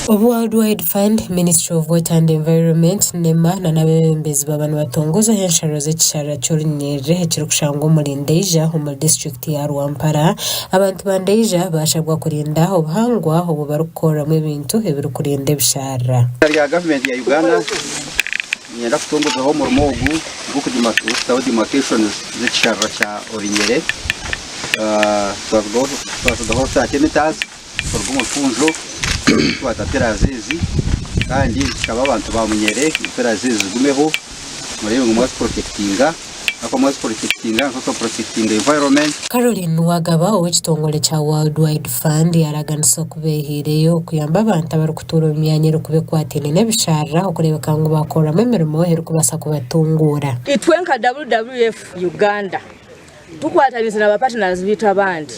World Wide Fund, Ministry of Water and Environment, NEMA na n'abeebembezi baaba nibatongozaho ensharo z'ekisharara ky'orunyiriri ekirikushangwa omuri Ndeija omuri disiturikiti ya Rwampara. Abantu ba Ndeija baashabwa kurinda obuhangwa obu barikukoreramu ebintu ebirikurinda ebisharara. Rya gavumenti ya Uganda niinyenda kutongozaho omurimo ogu gw'okutaho demarcations z'ekisharara kya Orunyere. Twasigaho 30 metres kuruga omu rufunjo twata pillars ezi kandi nitushaba abantu ba Munyere ngu pillars ezi zigumeho mureebe ngu mwaziprotectinga ahakuba mwaziprotectinga nikwo kuprotectinga environment. Caroline Nuwagaba ow'ekitongore kya World Wide Fund yaaraganisa oku beehaireyo kuyamba abantu abarikutuura omu myanya erikuba ekwataine n'ebisharara okureebeka ngu baakoreramu emirimo erikubaasa kubatunguura. Itwe nka WWF Uganda Tukwataniise na ba partners baitu abandi,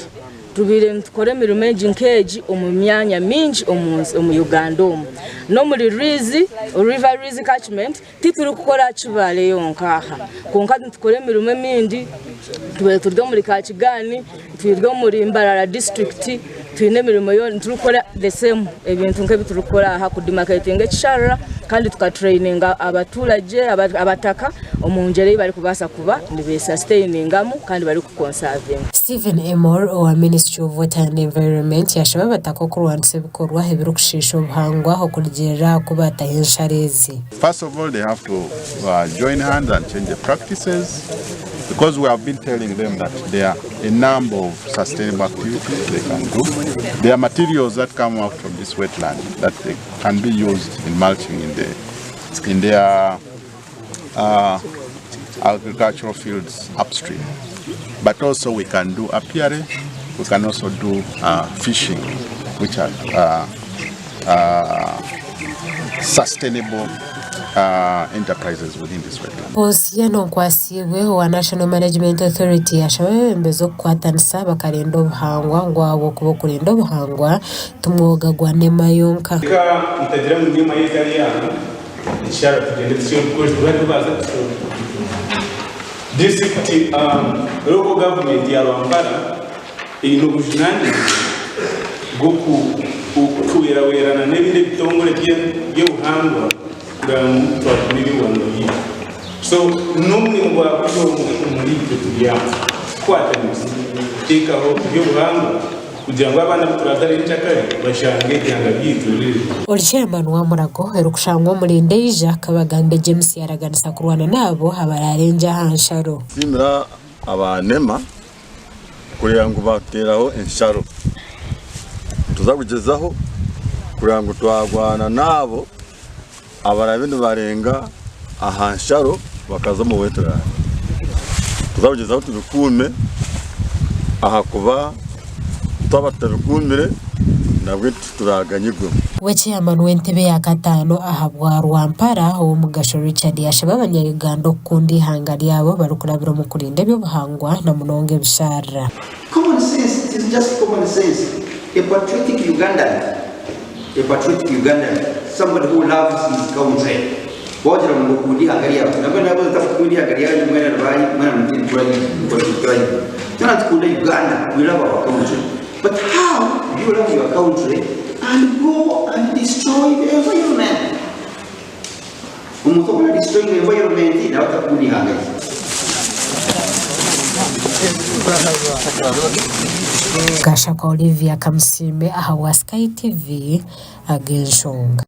tubaire nitukora emirimo egi nk'egi omu myanya mingi omu Uganda omu. N'omuri Rwizi, River Rwizi Catchment, titurikukora Kibaale yonka aha, kwonka nitukora emirimo emindi, tubaire turi omuri Kakigani, turi omuri Mbarara district, twine emirimo yoona turikukora the same ebintu nk'ebi turikukora aha kudimaketinga ekisharara kandi tukatureyininga abaturage abataka omu ngyera ei barikubaasa kuba nibesasiteyiningamu kandi barikukonsavinga. Stephen Emor owa Ministry of Water and Environment yashaba abataka okurwanisa ebikorwa ebirikushiisha obuhangwa okurugiirira aha ku baataho ensharo ezi. First of all they have to join hands and change the practices because we have been telling them that there are a number of sustainable activities they can do. There are materials that come out from this wetland that they can be used in mulching in, the, in their agricultural fields upstream. But also we can do apiary, we can also do fishing, which are sustainable enterprises within this wetland. Hosiano Nkwasiibwe owa National Management Authority yashaba abeebembezi okukwatanisa bakarinda obuhangwa ngu ahabw'okuba okurinda obuhangwa ti mwoga gwa NEMA yonka. Reka mutagira ngu NEMA yo etari aha ekisharara tugyende tukye bari baza kushoma. District local government ya Rwampara eine obujunanizibwa bw'okuhwerawerana n'ebindi ebitongore by'obuhangwa kureba ngu twakuma eby'obuhangwa byaitu. So n'omurimo gwa buri omwe omuri itwe turi aha kukwatanisa kuteekaho eby'obuhangwa kugira ngu abaana abu turazaara nyenkyakare bashange eihanga ryaitu riri. Ori chairman wa Murago erikushangwa omuri Ndeija, Kabagambe James yaraganisa kurwana naabo abararengye aha nsharo. Nsiimira aba NEMA kureba ngu batuteeraho ensharo. Nituza kugyezaho kureba ngu twarwana n'abo abaraabe nibarenga aha nsharo bakaza omu wetland. Nituza kugyezaho tubikuume ahakuba twaba tutabikuumire nabwe tituraganyirwemu. We Chairman w'entebe ya kataano ahabwa Rwampara, Owomugasho Richard yashaba abanya-Uganda okukunda eihanga ryabo barikurabira omu kurinda eby'obuhangwa na munonga ebisharara. Common sense, it is just common sense, a patriotic Ugandan, a patriotic Ugandan, somebody who loves his country, wagira ngu nokunda ihanga ryawe, nabwo nabuuza otakukunda ihanga ryanyu mwena nibahi, mwena nimukora ki? Twena nitukunda Uganda, we love our country. But how do you love your country and go and destroy the environment? Omuntu okora destroying the environment nawe atakunda ihanga rye. Gashakwa Olivia Kamusiime ahabwa Sky TV, Ag'enshonga.